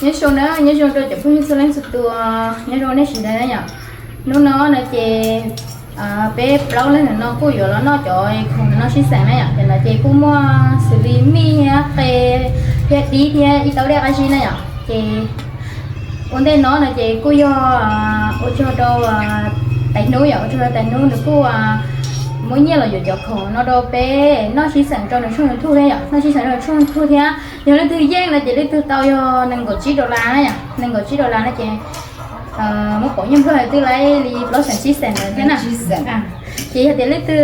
Nyob zoo na, nyob zoo rau cov phooj ywg txhua leej txhua tus, nyob zoo nej sawv daws na yom. Hnub no no ces peb plaub leeg ntawm no kuj yuav los noj cov khoom ntawm no sib xeem na yom. Ces no ces kuj muaj xws li mij thiab qe thiab dib thiab ib tauv dej qab zib na yom. Ces ua ntej no no ces kuj yog ua tsaug rau Tais Hnub yom, ua tsaug rau Tais Hnub nws kuj muab nyiaj los yuav cov khoom no rau peb noj sib xeem rau nws tshooj YouTube thiab yom, noj sib xeem rau nws tshooj YouTube thiab. Yog leej twg yeej no ces leej twg tau yog nees nkaum tsib dollar na yom, nees nkaum tsib dollar no ces muab pauv nyiaj nplog twb laib li plaub xeem tsib xeem ntawd thiab na. Ces yog tias leej twg,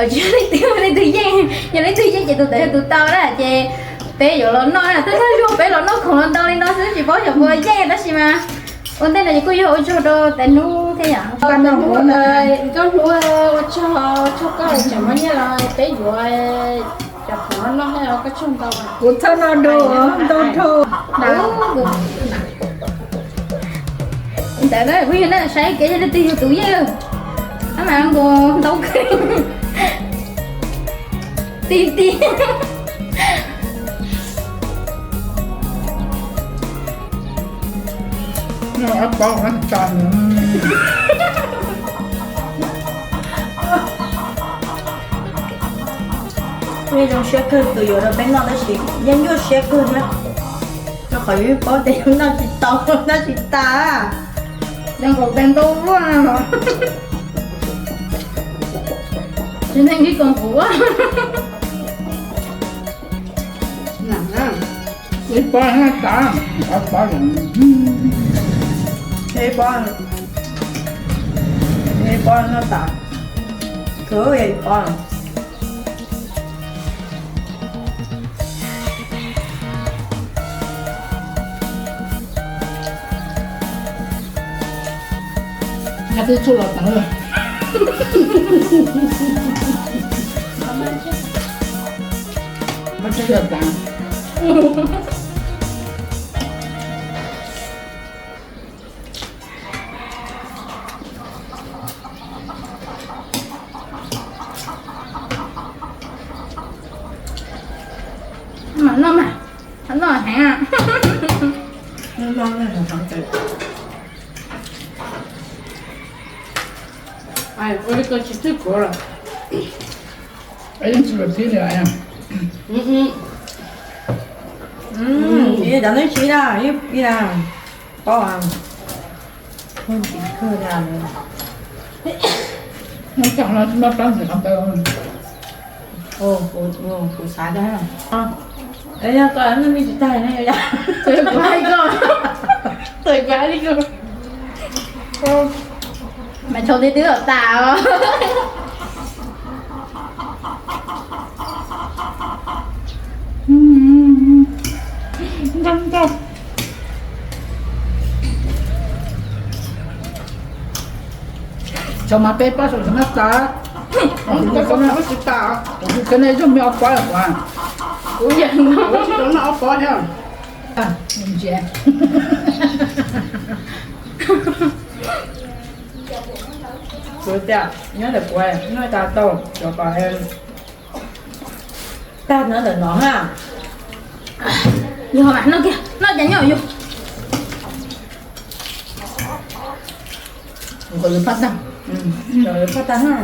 tsis yog leej twg, leej twg yeej, yog leej twg yeej ces tus ntawd yog tus tau na. Ces peb yuav los noj na, twb yog peb los noj khoom los ntau li no xwb tsis paub xyov puas yeej tab sis mas ua ntej no ces kuj yog ua tsaug rau Tais Hnub thiab yom. Nkauj Hnub, ua tsaug, tsaug koj tseem muab nyiaj los peb yuav cov khoom no noj thiab, koj tsaug ntau. Kuv txhob noj dua, ntau dhau. Ntawd na phooj ywg na, saib kev yog leej twg yog tus yeej. Ab mas nkaus ntau kawg. Ti ti. Ob pob no tso. Yeej zoo siab kawg tus yuav rau peb noj tab sis yeej nyuaj siab kawg thiab, rau qhov yus paub tias yus noj tsis tau, noj tsis tas. Zoo nkaus tes ntau luaj no. Tsis neeg ib koom kuv. Ib pob no tas, ob pob, ib pob, ib pob no tas, kawg ib pob. Nqa twb tsuj los tawv. Mam noj mas, noj heev. Ua li ko tsis twg kuav los. Yeej tsis los thib li. Cov neeg siv da, ib da, pob, pheej tsis kawg da. Nyob tsam no tsis muaj pob ntxim qhov ntawd. Kuv xav tias, yog koj nej tsis tag no, kuv hais koj, kuv hais li ko. Mas tshau twb twb los tas os. Tso mas peb pob saum no tas. Kuv tsis tau noj ob pob os. Kuv yeej tsis tau noj ob pob thiab. Kuv tias nyob ntawm kuv noj tas tau cov kom tag nyob ntawm no ha. Yog mas noj kiag, noj cas nyob yus. Kom yus phaj tag. Kom yus phaj tag ha.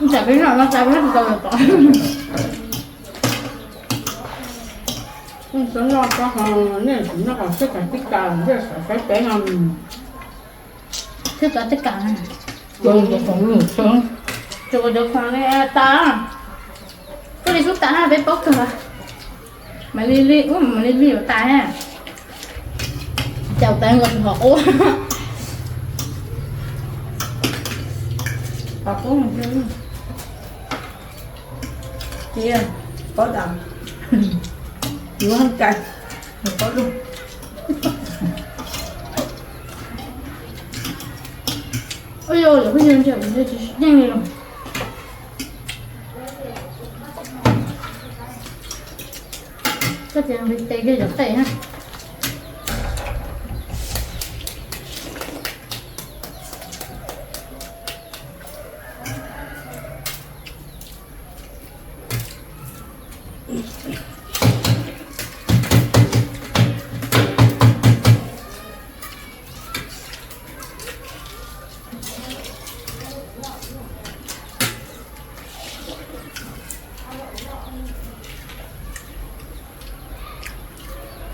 Tsam peb noj no tas peb tsis tau yus tom. Noj pob ho nej tsis noj kom xwb, tib kas nej xav saib peb no. Xwb tov tib kas. Tsuas cov khoom li tas, koj li xub tas na peb paub kawg. Mam li li ub, mam li li yuav tas na. Cas tas nkaus hov qub. Hov qub. Cia, paub tas. Yuav haj kais, paub lug. Ua yog phooj ywg, yeej li los. Koj cia nqi tes kiag cov qej na.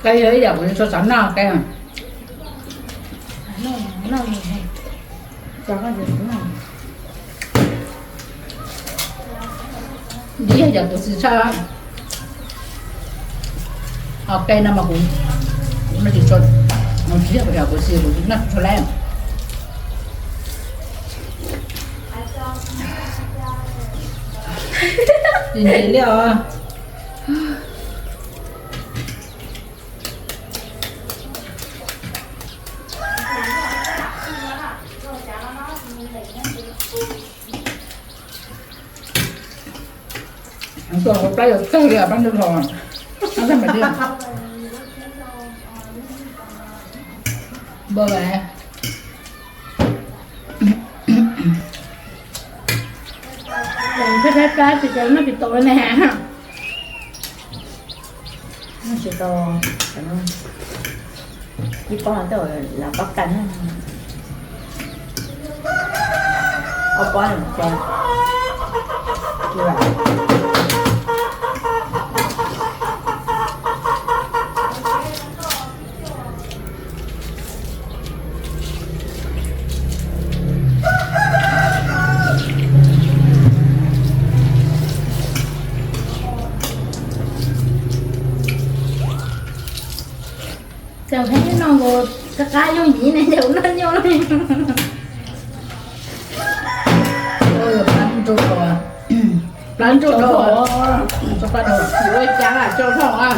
Qe yog ib yam kuv tsis tshua xav noj qe. Dib yog yam kuv tsis tshua, ho qe no mas kuv, kuv no tsis tshua, tsis yog yam kuv tsis, kuv tsis noj tshua lawm. Tsis ntsim li os. Tuaj hauv plab yuav tawg li plab ntsuj log. Npawg, peb saib plab tsis tau noj tsis tau ne. Noj tsis tau, ib pob tej lav pob tag, ob pob ces. Txawm peb no nkaus, qab qab yooj yim ne, yog noj nyuaj. Plab ntsuj, plab ntsuj, ua cas coj dhau a.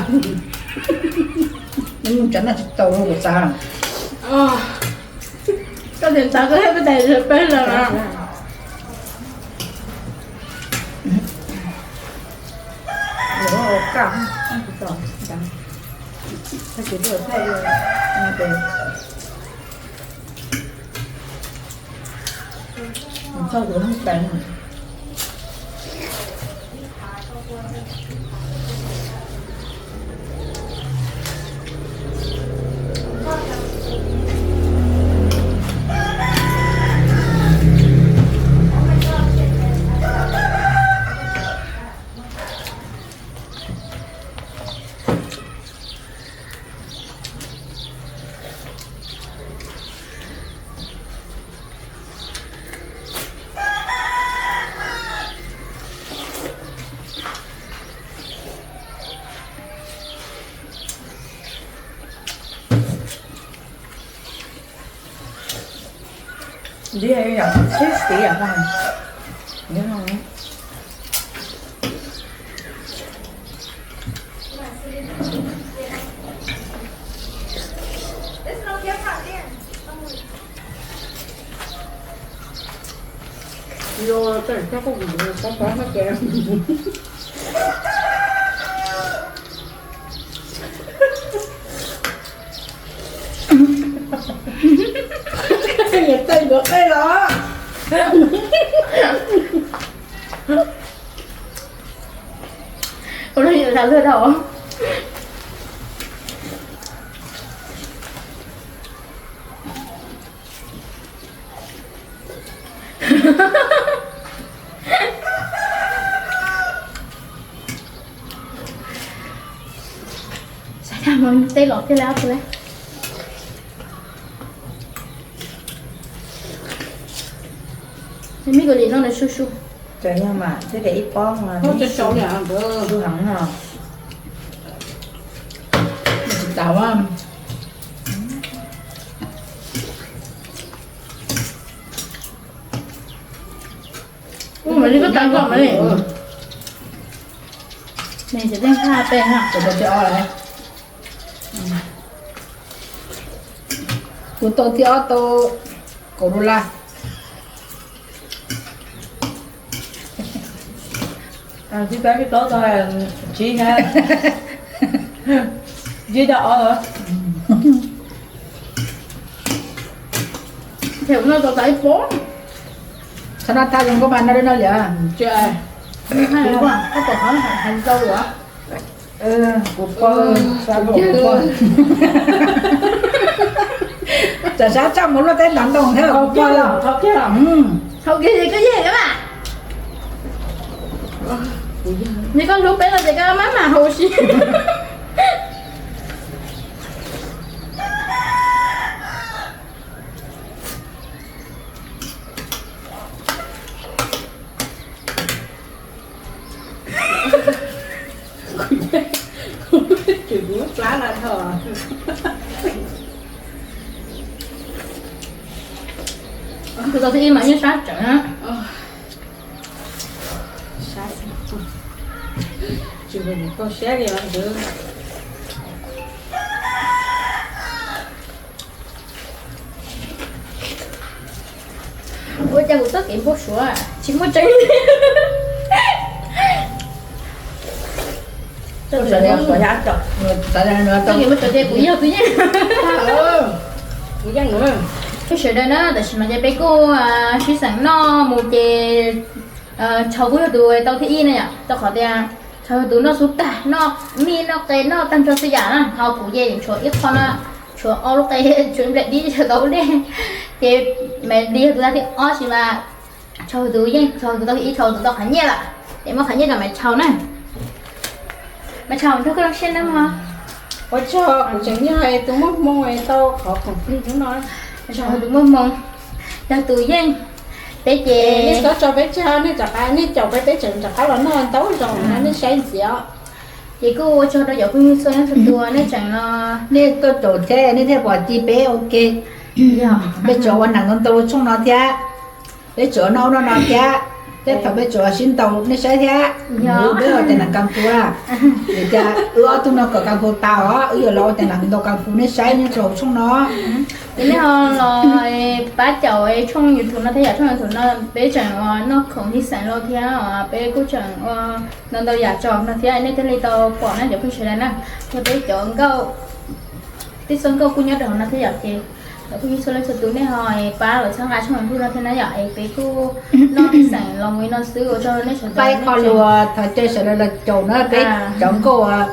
Nws tsav noj tsis tau, kuv xav. Koj tias tas koj thiab peb tais peb lawm na. Dib yam tasty yam. Niam tais nkawd qe los. Ua no yus tas luag tau. Xav tau mus tej los thiaj li ob tug lawm. Mib kuv lim no nws su su. Ces yog mas thiaj tias ib pob mas su heev no. Tsis tas. Ua mas li koj tas kom mas li. Nws tsis teej thaj pem na. Kuv tau thib ob tau kaum dollar. Tsis tab tsis tob tau tsib na. Tsib tau ob. Them no tau tas ib pob. Txhob noj thaj zoo nkauj mas noj dab no liam. Koj pom qhov hais rau lawm. Kuv pog, sab kuv pog. Tsam sab tshaj mus luaj teb ntav ntoo thiab kuv pog. Haus kiag ces koj yeej na. Yog koj hlub peb no ces koj maj mam haus si. Tus tau thib ib mas yeej sab tseem na. Tsis kau siab li os. Ua cas kuv txoj kev npau suav tsis muaj tseeb. Txoj kev npau suav ces kuv yog tus yeej. Kuv yeej. Peb sawv daws na, tam sim no ces peb kuj sib xeem noj mus ces Tshau kuj yog tus tau thib ib na yom, rau qhov tias Tshau yog tus noj xub tag, noj mij noj qe noj tag nrho xwb yam na, ho kuv ces tshuav ib qho no, tshuav ob lub qe, tshuav nplaim dib, tshuav tau lub dej. Ces Maiv Lis yog tus tau thib ob sis mas Tshau tus yeej, Tshau tus tau thib ib, Tshau tus tau qhov nyiaj lawm, ces muab qhov nyiaj rau Maiv Tshau na. Maiv Tshau, nrog koj lub siab na mog. Ua tsaug, kuv tseem yog tus muaj hmoo tau qhov khoom plig hnub no. Ua tsaug tus muaj hmoo, yog tus yeej. Peb ces nej txhob tso peb tseg, nej rov qab, nej caum peb, peb tseem rov qab los noj ntau zaus no, nej saib ntxiv. Ces kuj ua tsaug rau cov phooj ywg txhua leej txhua tus nej tseem los, nej tuaj caum thiab nej thiaj pom ci peb ua ke. Peb tsuas ua neeg ntau ntau rau tshooj no thiab, peb tsuas noj ub noj no thiab, tej thaum peb tsuas sib ntaus nej saib thiab. Peb ua teb neeg kas fus, vim tias wb ob tug no kom kas fus tas os, wb yuav los ua teb neeg ntaus kas fus nej saib nyob rau hauv tshooj no. Ces nej ho los pab caum tshooj YouTube no thiab yom, tshooj YouTube no peb tseem ua noj khoom plig xeem los thiab, peb kuj tseem ua ntau ntau yam tso no thiab, nej thiaj li tau pom na cov phooj ywg sawv daws na. Yog peb cov nkauj, tej txoj nkauj kuj nyob rau hauv no thiab yom, ces cov phooj ywg txhua leej txhua tus nej ho pab los txhawb nqa tshooj YouTube no thiab na yom, es peb kuj noj plig xeem los mus li no xwb, ua tsaug nej sawv daws. Pab ib qho lus thov caw sawv daws los caum na, peb cov nkauj,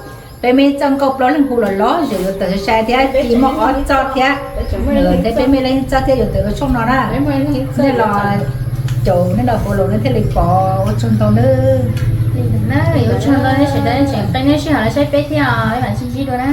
peb muaj ib txoj nkauj plaub leeg hu los lom zem yuav tawm sai sai thiab, ci muaj ob txoj thiab, thiab peb muaj ib leeg txoj thiab yuav tawm rau tshooj no na. Nej los caum, nej los follow nej thiaj li pom, ua tsaug ntau nawb. Ua tsaug ntau nej sawv daws tseem qee nej sij hawm los saib peb thiab, peb mam sib ntsib dua na.